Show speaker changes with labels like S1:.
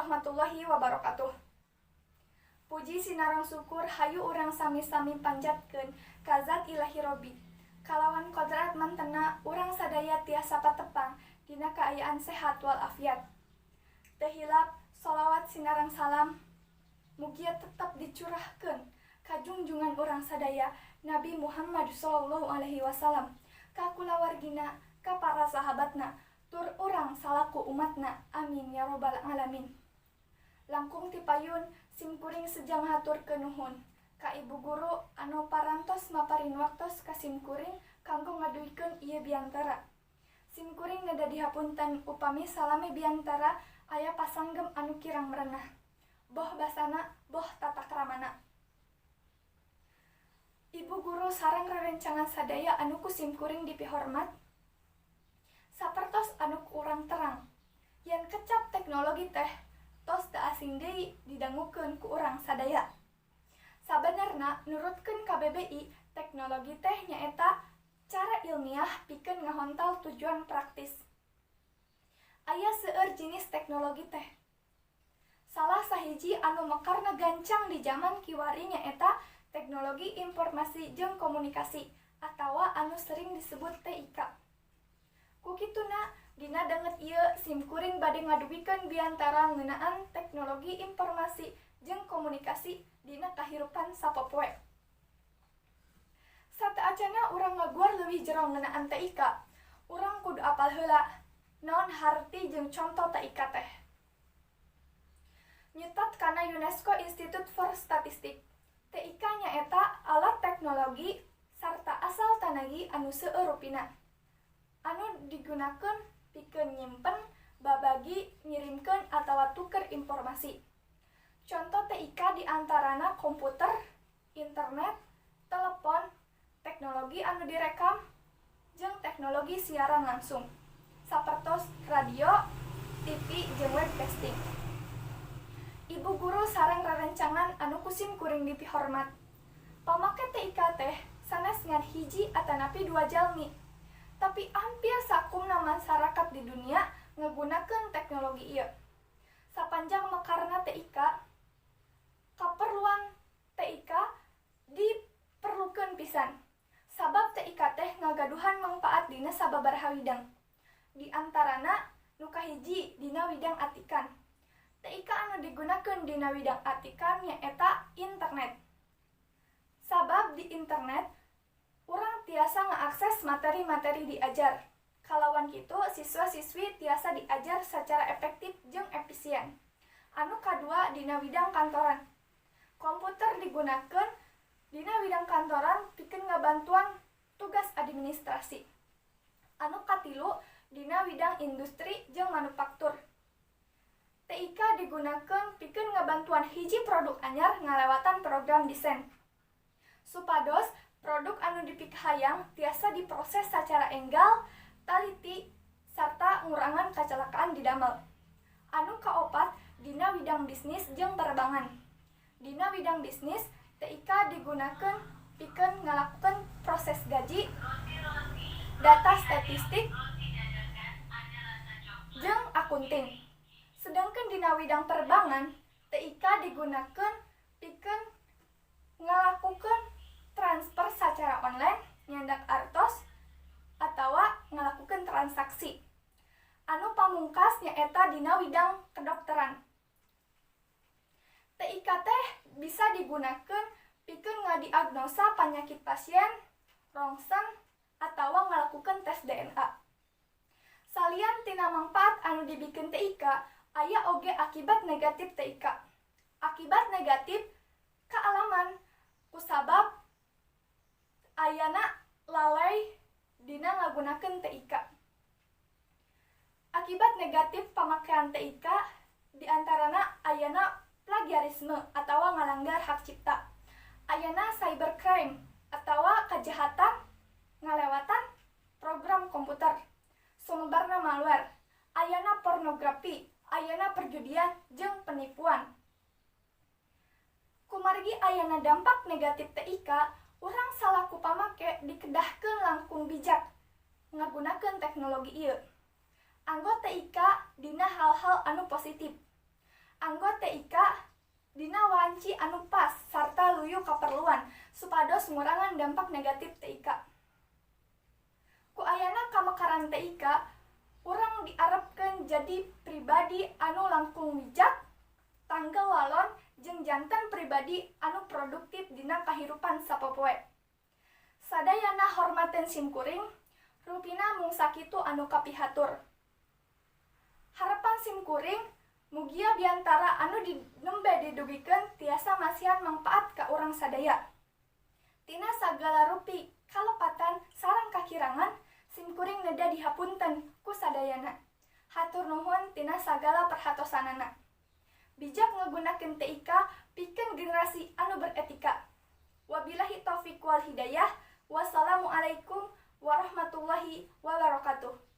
S1: Warahmatullahi wabarakatuh. Puji sinareng syukur hayu urang sami-sami panjatkeun ka Zat Ilahi Robbi. Kalawan kodrat mantena urang sadaya tiasa patepang dina kaayaan sehat walafiat. Teu hilap sholawat sinareng salam mugia tetep dicurahkeun ka junjungan urang sadaya, Nabi Muhammad Shallallahu Alaihi Wasallam, ka kulawargina, ka para sahabatna, tur urang salaku umatna, amin ya robbal alamin. Langkung ti payun, simkuring seja ngahaturkeun nuhun ka ibu guru anu parantos maparin waktos ka simkuring kanggo ngadugikeun ieu biantara. Simkuring neda dihapunten upami salami biantara aya pasanggem anu kirang merenah, boh basana boh tata kramana. Ibu guru sareng rerencangan sadaya anu ku simkuring dipihormat. Sapertos anu ku urang terang yen kecap teknologi teh tos teu asing deui didangukeun ku urang sadaya. Sabenerna, nurutkeun KBBI, teknologi teh nyaeta cara ilmiah pikeun ngahontal tujuan praktis. Aya seueur jinis teknologi teh. Salah sahiji anu mekarna gancang di jaman kiwari nyaeta teknologi informasi jeung komunikasi atawa anu sering disebut TIK. Ku kituna, dina danget ieu simkuring bade ngadugikeun biantara ngeunaan teknologi informasi jeung komunikasi dina kahirupan sapopoe. Sateuacanna urang ngaguar leuwih jero ngeunaan TIK, urang kudu apal heula naon harti jeung conto TIK teh. Nyutat kana UNESCO Institute for Statistics, TIK nyaeta alat teknologi sarta asal tanagi anu seueur rupina anu digunakeun pikeun nyimpen, babagi, ngirimkeun atawa tuker informasi. Conto TIK di antarana komputer, internet, telepon, teknologi anu direkam, jeung teknologi siaran langsung sapertos radio, TV, jeung webcasting. Ibu guru sareng rerencangan anu ku simkuring dipihormat. Pamake TIK teh sanes ngan hiji atanapi dua jalmi, tapi hampir sakumna masyarakat di dunia ngagunakeun teknologi ieu. Sapanjang mekarna TIK, kaperluan TIK diperlukeun pisan. Sabab TIK teh ngagaduhan mangpaat dina sababaraha widang. Di antarana nu kahiji dina widang atikan. TIK anu digunakeun dina widang atikan nyaeta internet. Sabab di internet urang tiasa ngaakses materi-materi diajar. Kalawan kitu, siswa-siswi tiasa diajar secara efektif jeung efisien. Anu kadua, dina widang kantoran. Komputer digunakeun dina widang kantoran pikeun ngabantuan tugas administrasi. Anu katilu, dina widang industri jeung manufaktur. TIK digunakeun pikeun ngabantuan hiji produk anyar ngalewatan program desain, supados produk anu dipikahayang tiasa diproses sacara enggal, taliti, sarta ngurangan kecelakaan di damel. Anu kaopat, dina widang bisnis jeung perbankan. Dina widang bisnis, TIK digunakeun pikeun ngalakukeun proses gaji, data statistik, jeung akunting. Sedangkan dina widang perbankan, TIK digunakeun pikeun ngalakukeun transfer secara online, nyandak artos, atawa ngalakukeun transaksi. Anu pamungkas nyaeta dina widang kedokteran. TIK teh bisa digunakeun pikeun ngadiagnosa panyakit pasien, rongsen, atawa ngalakukeun tes DNA. Salian tina mangpaat anu dibikeun TIK, aya oge akibat negatif TIK. Akibat negatif kaalaman kusabab ayana lalai dina ngagunakeun TIK. Akibat negatif pamakaian TIK diantarana ayana plagiarisme atawa ngalanggar hak cipta. Ayana cybercrime atawa kejahatan ngalewatan program komputer. Sumebarna malware, ayana pornografi, ayana perjudian jeung penipuan. Kumargi ayana dampak negatif TIK, urang salaku pamake dikedahkeun langkung bijak ngagunakeun teknologi ieu. Anggo TIK dina hal-hal anu positif. Anggo TIK dina wanci anu pas sarta luyu kaperluan supados ngurangan dampak negatif TIK. Ku ayana kamekaran TIK, urang diarepkeun jadi pribadi anu langkung bijak, tanggel walon, jeung janten pribadi anu produktif dina kahirupan sapopoe. Sadayana hormateun simkuring, rupina mung sakitu anu kapihatur. Harepan simkuring mugia biantara anu nembe didugikeun tiasa masihan mangpaat ka urang sadaya. Tina sagala rupi kalepatan sareng kakirangan, simkuring neda dihapunten ku sadayana. Hatur nuhun tina sagala perhatosanana. Bijak ngagunakeun TIK pikeun generasi anu beretika. Wabillahi taufik wal hidayah. Wassalamualaikum warahmatullahi wabarakatuh.